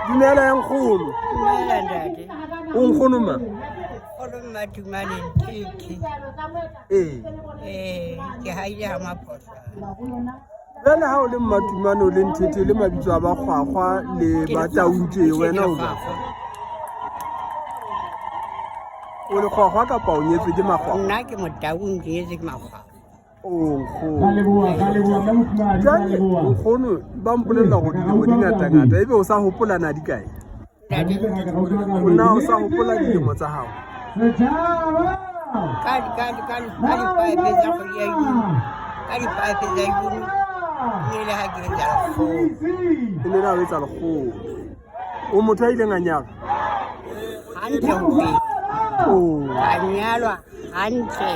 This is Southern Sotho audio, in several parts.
Dumela ya nkgono. Dumela ntate. O nkgono ma? Nkgono Mmatumane Nthethe. Ee. Ee, ke haile ha Maphosa. Jwale ha o le Mmatumane o le Nthethe le mabitso a bakgwakgwa le Bataung tje wena o jwang? O lekgwakgwa kapa o nyetswe ke makgwakgwa? Nna ke Motaung ke nyetswe ke makgwakgwa. Jwale nkgono ba mpolelela gore dilemo di ngata-ngata ebe o sa hopola na di kae? O na o sa hopola dilemo tsa gago? Ka di-five tsa kgwedi ya June, ka di-five tsa June e ne le ha ke etsa lekgolo. E ne le ha o etsa lekgolo. O motho a ileng a nyalwa? Hantle ho feta. Oh. Ka nyalwa hantle.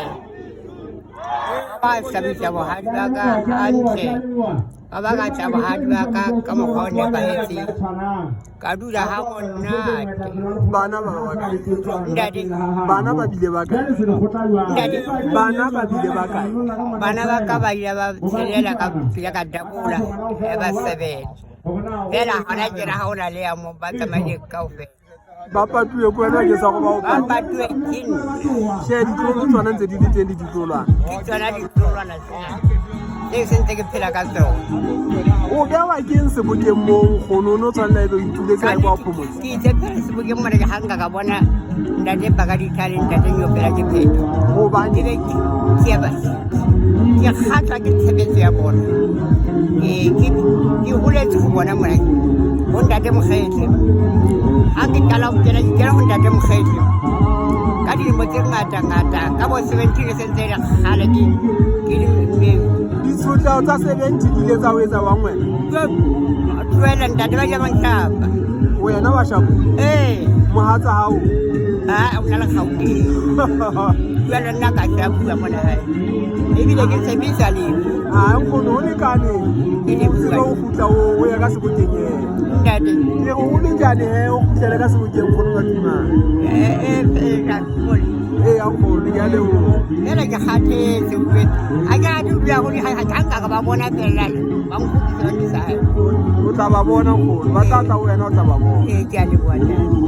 Ba hlabisa bohadi ba ka hantle. Ba ba ka tla bohadi ba ka ka mokgwa o nepahetseng. Ka dula ha monate. Bana ba ba kae? Ntate. Bana ba bile ba kae? Ntate. Bana ba bile ba kae? Bana ba ka ba ile ba tshelela ka pila ka dakola ya ba seven. Fela hona tjena ha o na le ya mo ba tsamaile kaofela. Ba patuwe ko wena ke sa go ba o Ba patuwe ke nna. She ditlolo tsona ntse di le teng le ditlolwana. Ke tsona ditlolwana tsena. Tse se ntse ke phela ka tsona. O bewa ke eng sebokeng moo nkgono o ne o tshwanela ebe o ituletse kae kwa phomotse? Ke itse phela sebokeng mona ke ga nka ka bona ntate Pakaditha le ntate Nyopela ke phetho. Hobane Ke be ke ba ke kgatlwa ke tshebetso ya bona. Ee, ke ke holetse ho bona mona ho ntate Mokgetle. Ha ke qala ho kena ke kena ho ntate Mokgetle ka dilemo tse ngata ngata ka bo 17 se ntse e le kgale ke ke le Ditshotleho tsa 70 di ile tsa o etsa wang wena? Tlohela ntate ba ja ba nhlapa. Wena wa shapo? Ee. Mohatsa hao? Ah, o na le Gauteng. Jwale nna ka shapuwa mona hae. Ebile ke tshepisa lefu. Ah, nkgono ho lekane. Ke O tsebe o kgutla o ya ka sebokeng e. Ntate. Ke re o le njane he o kgutlele ka sebokeng nkgono wa Tumane. Eh eh eh ka Ee, ya nkgono ke a leboha. Fela ke kgathetse utlwe. Ha ke rate ho dula hole ha ha nka ka ba bona fela ba nkgutlisa ba nkisa hae. O tla ba bona nkgono, ba tla tla ho wena o tla ba bona. Ee, ke a leboha ntate.